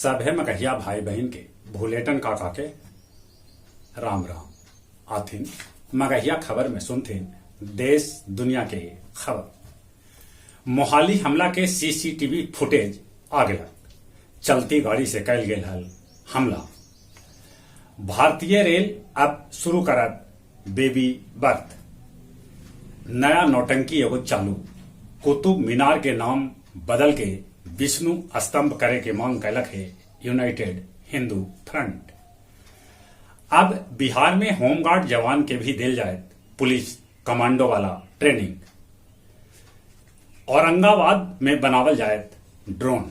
सभे मगहिया भाई बहिन के भुलेटन काका के राम राम। आथिन मगहिया खबर में सुनथिन देश दुनिया के खबर। मोहाली हमला के सीसीटीवी फुटेज आ गेलक। चलती गाड़ी से कैल गेल हल हमला। भारतीय रेल अब शुरू करत बेबी बर्थ। नया नौटंकी एगो चालू। कुतुब मीनार के नाम बदल के विष्णु स्तंभ करे के मांग कैलक हे यूनाइटेड हिंदू फ्रंट। अब बिहार में होमगार्ड जवान के भी देल जायत पुलिस कमांडो वाला ट्रेनिंग। औरंगाबाद में बनावल जायत ड्रोन।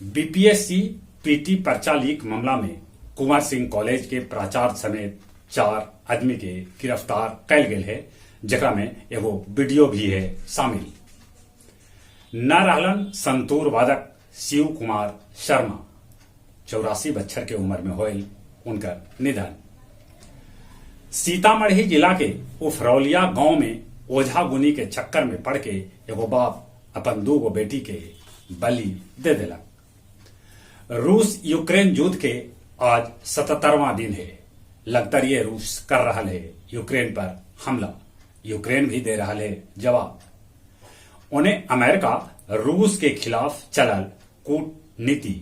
बीपीएससी पीटी पर्चा लीक मामला में कुंवर सिंह कॉलेज के प्राचार्य समेत 4 आदमी के गिरफ्तार कैल गेल है, जेकरा में एगो वीडियो भी है शामिल। न रहलन संतूर वादक शिव कुमार शर्मा, 84 बच्छर के उम्र में होयल उनकर निधन। सीतामढ़ी जिला के उफरौलिया गांव में ओझा गुनी के चक्कर में पड़ के एगो बाप अपन 2 गो बेटी के बलि दे देलक। रूस यूक्रेन युद्ध के आज 77वां दिन है। लगतरिये रूस कर रहा है यूक्रेन पर हमला, यूक्रेन भी दे रहा है जवाब। उन्हें अमेरिका रूस के खिलाफ चलल कूटनीति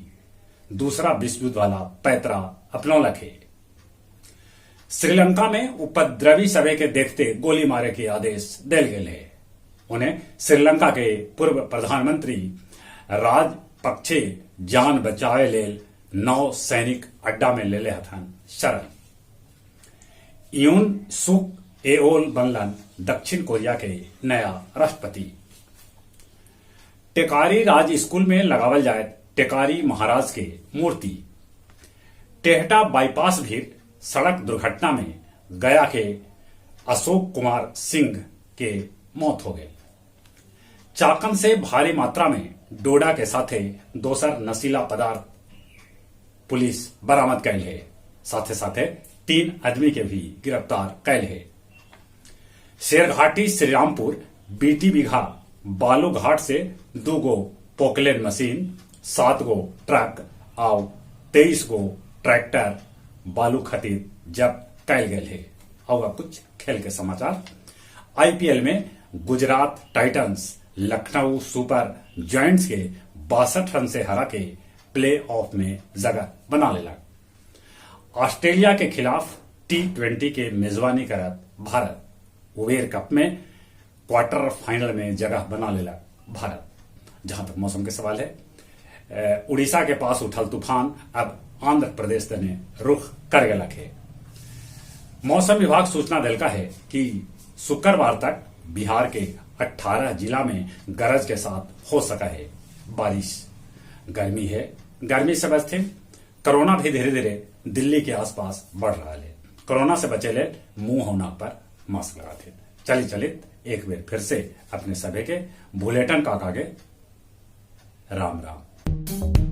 दूसरा विश्व युद्ध वाला पैतरा अपनौलक है। श्रीलंका में उपद्रवी सभे के देखते गोली मारे के आदेश देल गेल है। उन्हें श्रीलंका के पूर्व प्रधानमंत्री राजपक्षे जान बचावे लेल 9 सैनिक अड्डा में लेले हथन शरण। यून सुक एओल बनलन दक्षिण कोरिया के नया राष्ट्रपति। टेकारी राज स्कूल में लगावल जाए टेकारी महाराज के मूर्ति। टेहटा बाईपास भी सड़क दुर्घटना में गया के अशोक कुमार सिंह के मौत हो गई। चाकन से भारी मात्रा में डोडा के साथे दोसर नशीला पदार्थ पुलिस बरामद कैल है। साथे साथे 3 आदमी के भी गिरफ्तार कैल है। शेरघाटी श्रीरामपुर बीटी बीघा बालू घाट से 2 गो पोकलेन मशीन, 7 गो ट्रक और 23 गो ट्रैक्टर बालू खातिर जब्त कैल गेल है। और अब कुछ खेल के समाचार। आईपीएल में Gujarat Titans Lucknow Super Giants के 62 रन से हरा के प्ले ऑफ में जगह बना लेलक। ऑस्ट्रेलिया के खिलाफ T20 के मेजबानी करत भारत उबेर कप में क्वार्टर फाइनल में जगह बना लेलक भारत। जहां तक मौसम के सवाल है, उड़ीसा के पास उठल तूफान अब आंध्र प्रदेश तने रुख कर गलक है। मौसम विभाग सूचना दिलका है कि शुक्रवार तक बिहार के 18 जिला में गरज के साथ हो सका है बारिश। गर्मी है, गर्मी से बचते। कोरोना भी धीरे धीरे दिल्ली के आसपास बढ़ रहा है। कोरोना से बचे ले मुंह और नाक पर मास्क लगाते। चली चलित एक बार फिर से अपने सभे के भुलेटन काका के राम राम।